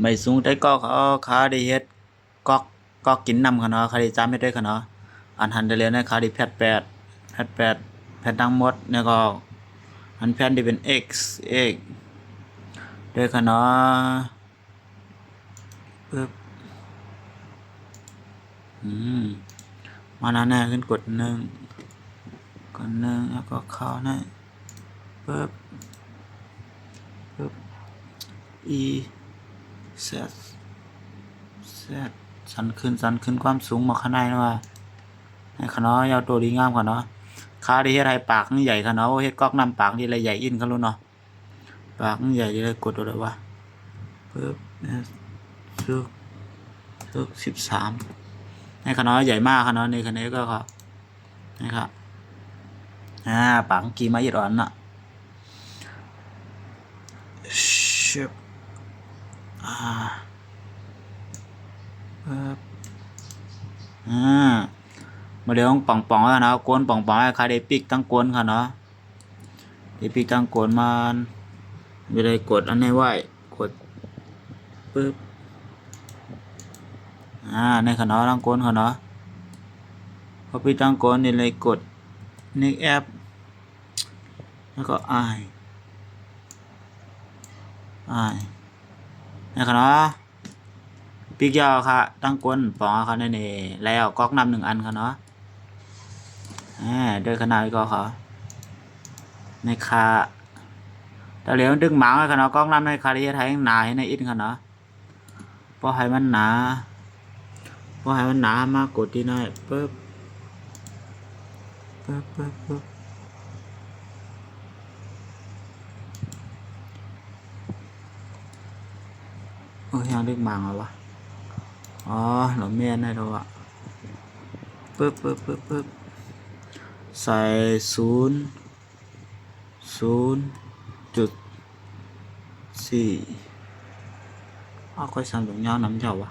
ໄໝສູງໄຕ້ກໍ ເຂົາ ເຂົາໄດ້ເຮັດກອກ ກອກກິນນ້ຳຂະເນາະ, ເຂົາໄດ້ຈຳເຮັດເດີຂະເນາະ. ອັນຫັ້ນໄດ້ແລ້ວນະ ເຂົາໄດ້ແພັດແປດ ແພັດແປດ ແພັດທັງໝົດ ແລ້ວກໍອັນແຜ່ນທີ່ເປັນເອັກ ເອັກ ເດີຂະເນາະ. ປຶບ ອືມ ມານັ້ນນະ ຂຶ້ນກົດໜຶ່ງ ກົດໜຶ່ງ ແລ້ວກໍເຂົ້າໃນ ປຶບ ປຶບ ອີ ແຊັດ ແຊັດ ສັ່ນຂຶ້ນ ສັ່ນຂຶ້ນຄວາມສູງມາຂ້າງໃນນະວ່າ ໃຫ້ຂະເນາະ ຍາວໂຕດີງາມຂະເນາະ. ຂ້າໄດ້ເຮັດໃຫ້ປາກມັນໃຫຍ່ຂະເນາະ, ໂອ້ ເຮັດກອກນ້ຳປາກນີ້ລະໃຫຍ່ອິ້ນຂະລຸເນາະ. ປາກມັນໃຫຍ່ເລີຍ ກົດເອົາໄດ້ວະ ປຶບ ເອີ ຊຶກ ຊຶກ ສິບສາມ ໃຫ້ຂະເນາະ ໃຫຍ່ມາກຂະເນາະ. ນີ້ຂະເນາະ ນີ້ກໍ ນີ້ຄະ ອາ ປາກກີມາອິດອ່ອນເນາະ ຊຶບ ອາ ປຶບ ອາ ມາເດີ ປ່ອງໆ ໄວ້ຂະເນາະ, ກົນປ່ອງໆ ໄວ້ ຂ້າໄດ້ປິກຕັ້ງກົນຂະເນາະ. ໄດ້ປິກຕັ້ງກົນມາ ໄດ້ກົດອັນນີ້ໄວ້ ກົດ ປຶບ ອາ ໃນຂະເນາະ ຕັ້ງກົນຂະເນາະ. ພໍປິກຕັ້ງກົນນີ້ ໄດ້ກົດ Next App ແລ້ວກໍ Add Add ໃນຂະເນາະ. ປິກຢ່າວຂະ ຕັ້ງກົນປ່ອງຂະເນາະ ນີ້ ແລ້ວກອກນ້ຳໜຶ່ງອັນຂະເນາະ. ອາ ໂດຍຂະເນາະ ກໍຂະ ໃນຂະ ຕາເຫຼວດຶງໝາງຂະເນາະ, ກອກນ້ຳໃນຂະ ເຮັດໃຫ້ໜາ ໃຫ້ໜາອິດຂະເນາະ. ບໍ່ໃຫ້ມັນໜາ ບໍ່ໃຫ້ມັນໜາ ມາກົດທີ່ນັ້ນ ປຶບ ປຶບ ປຶບ ປຶບ ໂອ້ຍ ຍັງດຶງໝາງເອົາວະ. ອໍ ລະແມ່ນແນ່ດອກ ປຶບ ປຶບ ປຶບ ປຶບ ໃສ່ສູນ ສູນຈຸດສີ່ ເອົາ ຂ້ອຍສ້າງຕົວຍາວນຳເຈົ້າວະ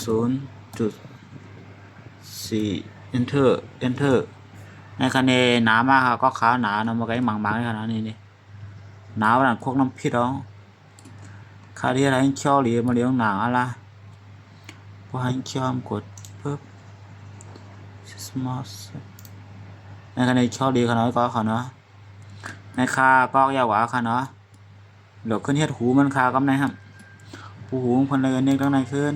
ສູນຈຸດສີ່ Enter Enter ໃນຂະເນາະ ໜາມາ ກໍຂາວໜາເນາະ ມັນກໍຍັງໝາງໆ ຂະເນາະ ນີ້ ນີ້ ໜາປານນັ້ນ ຄວກນ້ຳພິດເອົາ. ຄາດເຮັດໃຫ້ຂຽວຫຼຽວມາຫຼຽວໜ້າອະລະ ບໍ່ໃຫ້ຂຽວ ກົດປຶບ ໃນຂະແນນຂຽວຫຼຽວຂະເນາະ ກໍຂະເນາະ ໃນຄາກອກຍາວກວ່າຂະເນາະ ແລ້ວຂຶ້ນເຮັດຫູມັນຄາກັບໃນຫັ້ນ ຜູ້ຫູເພິ່ນເລີຍເນັກທັງໃນຄືນ